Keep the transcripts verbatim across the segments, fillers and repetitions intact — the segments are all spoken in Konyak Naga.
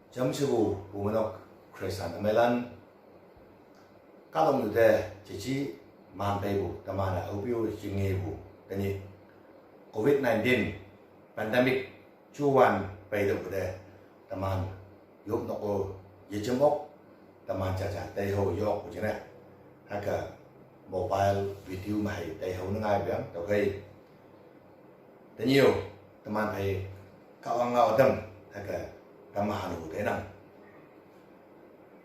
Jamshepu pumonok Christian ameilan, kahtoknyu te jeji manpeipu teman-e aope-o yingepu tenyih covid nineteen pandemic juwan peitüopu te teman yopnok-o yejem ok, teman jaja teihao yokpu jingne, hüke mobile video me hei teihao ne ngaipeang. Tüokhei tenyih-o teman phei Kahwang ngao ütam hüke tamhanpu teinang.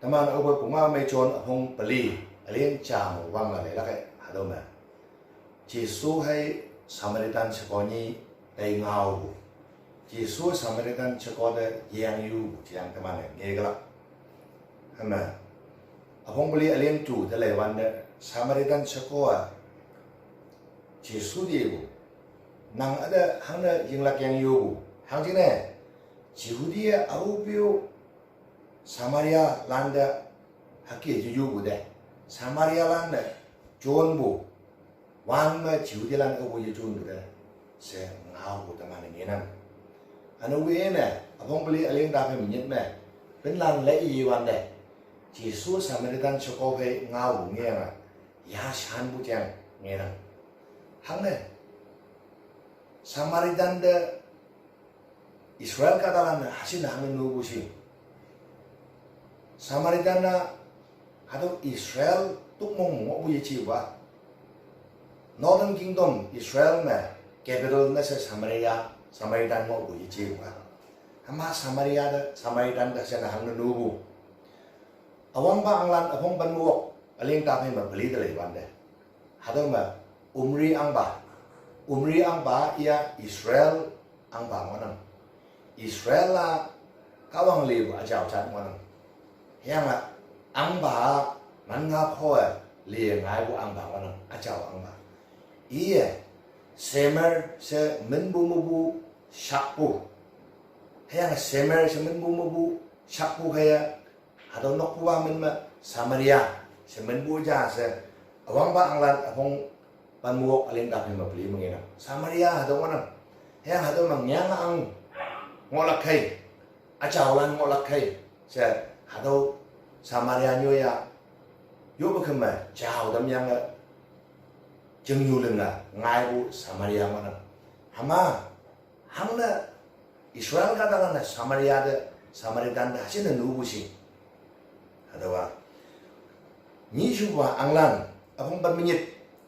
Teman aope Pungao mei John üpong peli, üleng ja me wangla leilak-e hatüo me, Jesu hei Samaritan sheko nyi tei ngaopu, Jesu Samaritan sheko te yeng yupu jeang teman-e ngekelak. Hüme üpong peli üleng tu te leiwante Samaritan sheko-a Jesu te ipu, nang üte hangne yinglak yeng yupu, hangjingne Jehudi-e aope-o Samarialan te hüke yeyupu te, Samarialan-e jonpu wang me Jehudilan aope-o yejonpu te she ngaopu teman-e ngenang. Üne wene üpong peli üleng ta phei minyit me pinlan le iwante, Jesu Samaritan sheko phei ngaopu ngeyange yashanpu jeang ngenang. Hangne Samaritan te Israel kahtalan-e hashin hange nupu shi, Samaritan-a hatüo Israel tokmong ngohpu yejepu-a, Northern Kingdom Israel me capital ne she Samaria, Samaritan ngohpu yejepu-a, hüma Samaria te Samaritan te hashin hangne nupu. Üwangpa Ahnglan üpong pen me wok, üleng ta phei me peli te leiwante, hatüo me Omri ahngpa, Omri ahngpa iya Israel ahngpa ngohnang. Israel-a Kahwang lipu üjao jat ngohnang. Hüyange ahngpa-a man nga phowe li ngaipu ahngpa ngohnang, üjao ahngpa. Iye Shemer she minpu mepu shakpu, hüyange Shemer she minpu mepu shakpu kaiye hatüo nokpupa min me Samaria she minpu ja she, Üwangpa Ahnglan üpong pen me wok, üleng ta phei me peli me ngenang. Samaria hatüo ngohnang. Hüyange hatüo me ngeyange ahng ngohlak khei, üjaolan ngohlak khei she, hatüo Samaria nyoi-a yoppe keme jao tamyange chingnyu linge ngaipu Samaria ngohnang. Hüma hangne Israel kahtalan-e Samaria te, Samaritan te hashin ne nupu shi. Hatüowa nyishupa Ahnglan üpong pen minyit,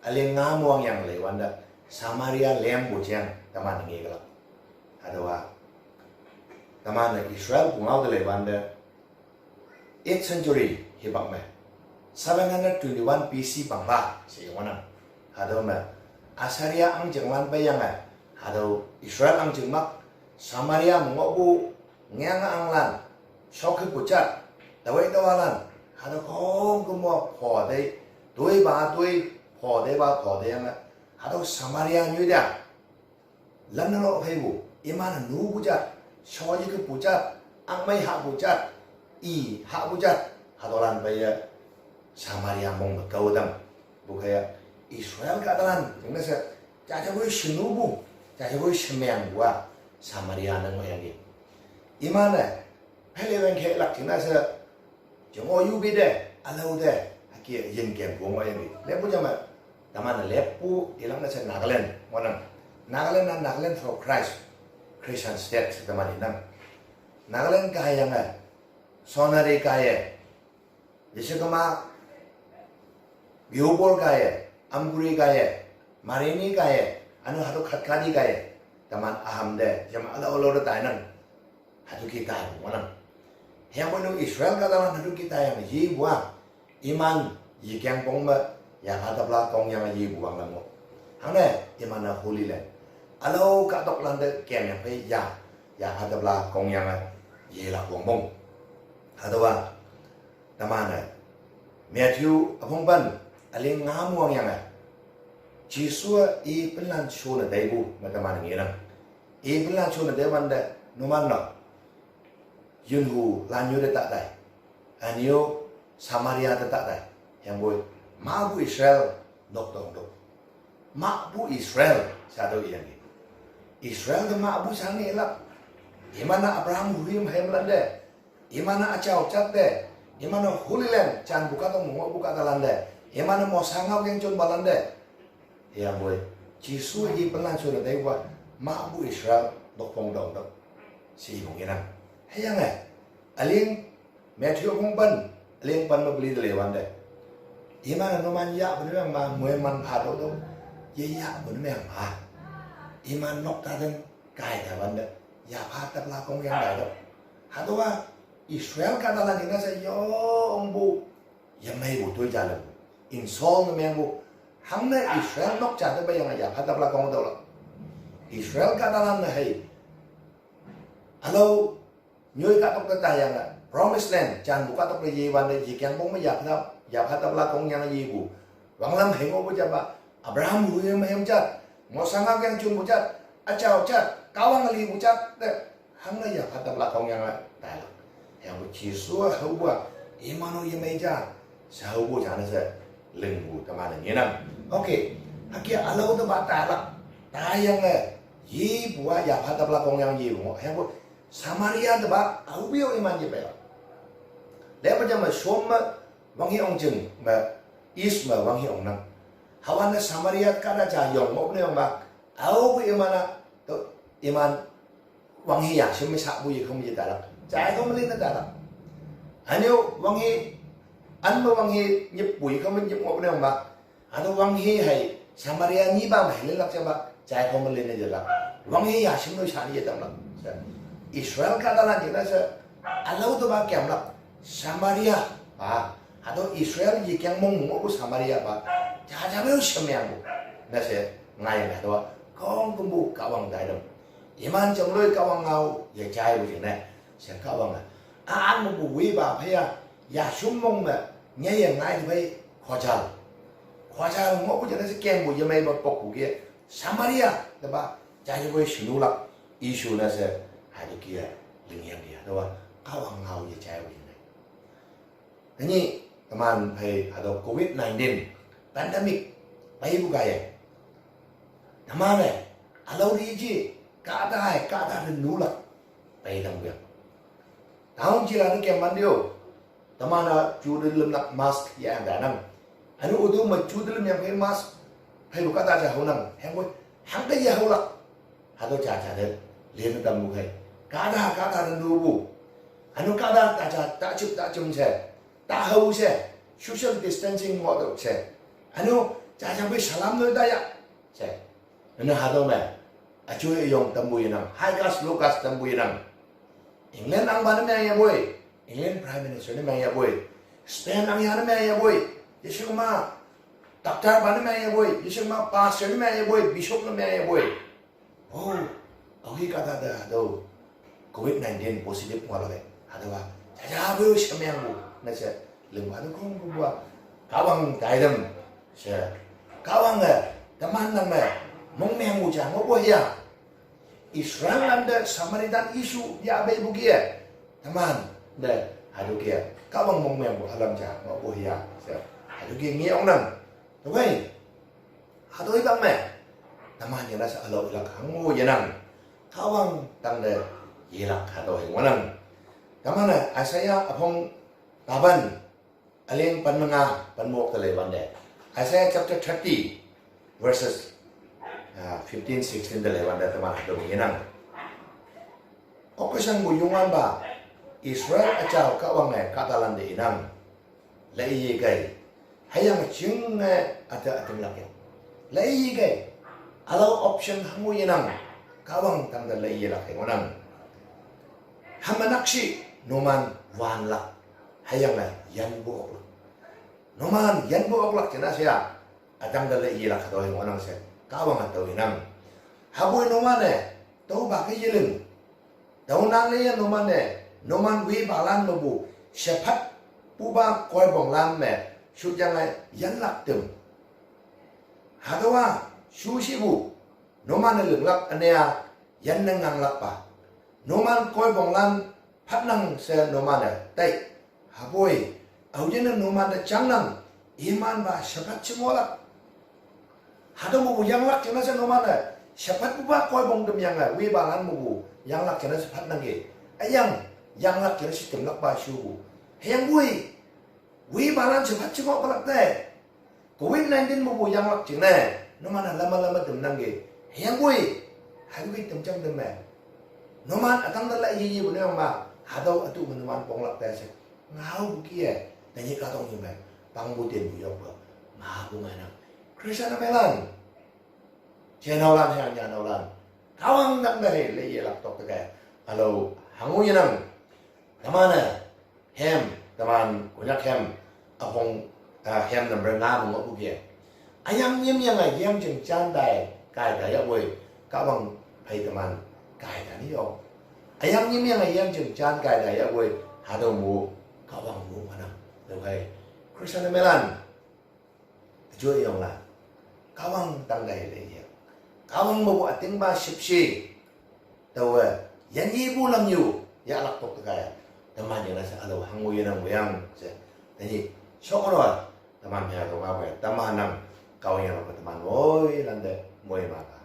üleng nga me wangyange leiwante, Samaria lempu jeang teman-e ngekelak. Hatüowa teman-e Israel Pungao te leiwante, eighth century hipak me, seven hundred twenty-one B C pangpa she ngohnang. Hatüo me Assyria ahngjinglan peiyange hatüo Israel ahngjing mak, Samaria me ngohpu ngeyange ahnglan, shokhipu jat, taowei taowalan, hatüo khongküm-o pho tei, toipa toi, pho teipa pho teiyange, hatüo Samaria nyoi te lam ne lo pheipu, iman-e nupu jat, sho yekhipu jat, angmei hahpu jat, i hahpu jat, hatüolan peiye Samaria mong me kao tam. Pu kaiye Israel kahtalan jingne she, jajapoi shenupu, jajapoi shemengpu-a Samaria ne ngohyangki. Iman-e phei leiweng khelak jingne she, jing-o yupi te, ülao te, hüke yingkempu ngohyangki. Leppu jame, teman-e leppu ilak ne she Nagaland ngohnang. Nagaland-a Nagaland for Christ, Christian State she teman inang. Nagaland kaiyange, Sonari kaiye, Vishwakarma, Deopur kaiye, Amguri kaiye, Marini kaiye, üne hatüo Khatkhati kaiye, teman Aham te jam ülao ülao te tainang. Hatüo ki taipu ngohnang. Hüyangpoi nu Israel kahtalan hatüo ki taiyange yepu-a, iman yekengpong me, yaha tapla kongyange yepu wanglam ngoh. Hangne iman-a Holy Land, ülao kahtoklan te kemyang phei ya, yaha tapla kongyange yelak wongpong. Hatüowa teman-e Matthew üpong pen, üleng nga me wangyange, Jesu-a i pinlan shonne teipu me teman ngenang. I pinlan shonne teiwante, numan no, yinhu lan nyoi te ta tai, üne-o Samaria te ta tai. Hüyangpoi mahpu Israel nok tong to, mahpu Israel she hatüo iyangki. Israel te mahpu shange ilak. Iman-a Abraham huhim hemlante, Iman-e achao jat te, iman-e Holy Land janpu kahtok me ngohpu kahtalan te, iman-e Mosa ngao keng jonpalan te. Hüyangpoi Jesu-e ipenlan shonne taipa, mahpu Israel nokphong tongtüoh she ipu ngenang. Hüyange üling Matthew üpong pen, üling pen me peli te leiwante, iman-e numan yahpu ne meng ma, moiman phatüoh tüoh, yeyahpu ne meng ma, iman nok taten kai taiwante, yapha tapla kongyang taitüoh. Hatüowa Israel kahtalan jingne she yongpu yemeipu toi ja lempu, insult ne mengpu, hangne Israel nok ja te peyange yapha tapla kong tüolak. Israel kahtalan-e hei ülao nyoi kahtok te taiyange Promised Land janpu kahtok te yewante yekengpong me yapha, yapha tapla kongyange yepu, wanglam hei ngohpu japa, Abraham huye meyam jat, Mosa ngao keng jonpu jat, achao jat, Kahwang lipu jat te, hangne yapha tapla kongyange tailak. Hüyangpoi Jesu haopu-a, iman-o yemei ja, she haopu jane she lingpu teman-e ngenang. Okay, hüke ülao tepa tailak, taiyange yepu-a yapha tapla kongyang yepu ngoh. Hüyangpoi Samaria tepa aope-o iman yepeilak. Lepa jam me shom me wanghe ong jing me, east me wanghe ongnang. Hüwante Samaria kahta ja yong ngohpu ne yongpa, aopu iman-a, to, iman wanghe yashim me sapu yekhong me yetailak, jai khong me linne tailak. Üne-o wanghe, an me wanghe nyippu yekhong me nyip ngohpu ne yongpa, hatüo wanghe hei Samaria nyipa me hei linlak japa, jai khong me linne yelak, wanghe yashim noi sha yetamlak she. Israel kahtalan jingne she ülao tepa kemlak, Samaria pa, hatüo Israel yekeng mong me ngohpu Samaria pa, jaja me-o shemyangpu ne she ngaiyange hatüowa khongkümpu Kahwang taitam. Iman jamloi Kahwang ngao yejaipu jingne she Kahwange, a-an mepu wipa phei-a, yashim mong me nyeye ngai phei, khojal, khojal ngohpu jingne she kempu yemeipa pokpu ke, Samaria tepa jajepoi shinulak, issue ne she hatüo ke lingyangki hatüowa Kahwang ngao yejaipu jingne. Tenyih teman phei hatüo covid nineteen pandemic peipu kaiye, teman-e ülao liji kahta-e kahta te nulak peitangpu yang. Town jila te kemman te-o, teman-a ju te lümlak mask yahyange tainang. Üne-o tu me ju te lümyang phei mask pheipu kahta ja haonang, hüyangpoi hangke yehaolak, hatüo jaja te lene tampu khei, kahta kahta te nupu, üne kahta taja tajip tajim she, tahao she, social distancing ngohtüoh she, üne-o jaja phei salam noi taya she. Üne hatüo me üjoi üyong tampu yenang, high caste low caste tampu yenang. England ahngpa ne meng yepoi, England Prime Minister ne meng yepoi, Spain ahngya ne meng yepoi, yeshingma doctor pa ne meng yepoi, yeshingma pastor ne meng yepoi, bishop ne meng yepoi. Oh, aohi kahta te hatüo covid nineteen positive ngohlak-e, hatüowa jaja peo shemengpu ne she lingpa te khongkümpu-a Kahwang taitam she. Kahwange teman nang me mongmengpu ja ngohpu hüya, Israellan te Samaritan issue yahpeipu kih-e, teman te hatüo kih-e Kahwang mongmengpu ülam ja ngohpu hüya she, hatüo kih-e nge ongnang. Tüokhei, hatüo hipak me teman yena she ülao ilak hango yenang, Kahwang tangte yelak hatüo hei ngohnang. Teman-e Isaiah üpong tapan, üleng pen me nga pen me ok te leiwante, Isaiah chapter thirty, verses, ah, fifteen, sixteen te leiwante teman hatüo ngenang. Okkeshangpu Youngwanpa, Israel üjao Kahwange kahtalante inang, leiye kei, hüyange jinge üte ütinglak yang, leiye kei, ülao option hango yenang, Kahwang tangte leiyelak hei ngohnang. Hame nakshih numan wanlak, hüyange yanpu oklak. Numan yanpu oklak jingne she-a, ütangte leiyelak hatüo hei ngohnang she Kahwange tao inang. Hüpoi numan-e tüopa ke yeling, tüonang leiye numan-e, numan wipalan mepu shephatpupa koiponglan me shotyange yanlak tem. Hatüowa shushipu numan-e linglak üne-a yanne nganglakpa, numan koiponglan phatnang she numan-e tai. Hüpoi aoyinne numan te jangnang, imanpa shephat she ngohlak. Hatüo mepu yanglak jingne she numan-e shephatpupa koipong temyange wipalan mepu yanglak jingne she phatnangki. Üyang yanglak jingne shitemlakpa shupu. Hüyangpoi, wipalan shepat shengoh palak te. Covid nineteen mepu yanglak jingne, numan-e lama lama temnangki. Hüyangpoi, hatüo ke temjang temme. Numan ütangte lai yeyepu ne yong ma, hatüo ütu me numan ponglak te she. Ngaopu kih-e, tenyih kahtoknyu me, pangpu tenpu yokpe, mapu ngainang. Christian ümelan, jenaolan hüyange nyanaolan, Kahwang tangte hei leiyelak tok teke, ülao hango yenang. Teman-e, hem, teman Konyak hem, üpong, ah, hem number nga me ngohpu kih-e, üyang nyimyange yem jing jan tai kai ta yahpoi, Kahwang phei teman kai ta ni yo. Üyang nyimyange yem jing jan kai ta yahpoi, hatüo mu, Kahwang mu ngohnang. Tüokhei, Christian ümelan, üjao yonglan, Kahwang tangte hei leiye, Kahwang mepu ütingpa shüpshe, taowe, yanyipu lamnyu yahlak tok teke, teman yange she ülao hango yenang weyang she. Tenyih shokono, teman me hatüo ngaowe teman nang, Kahwang yange teman moilante moiman-a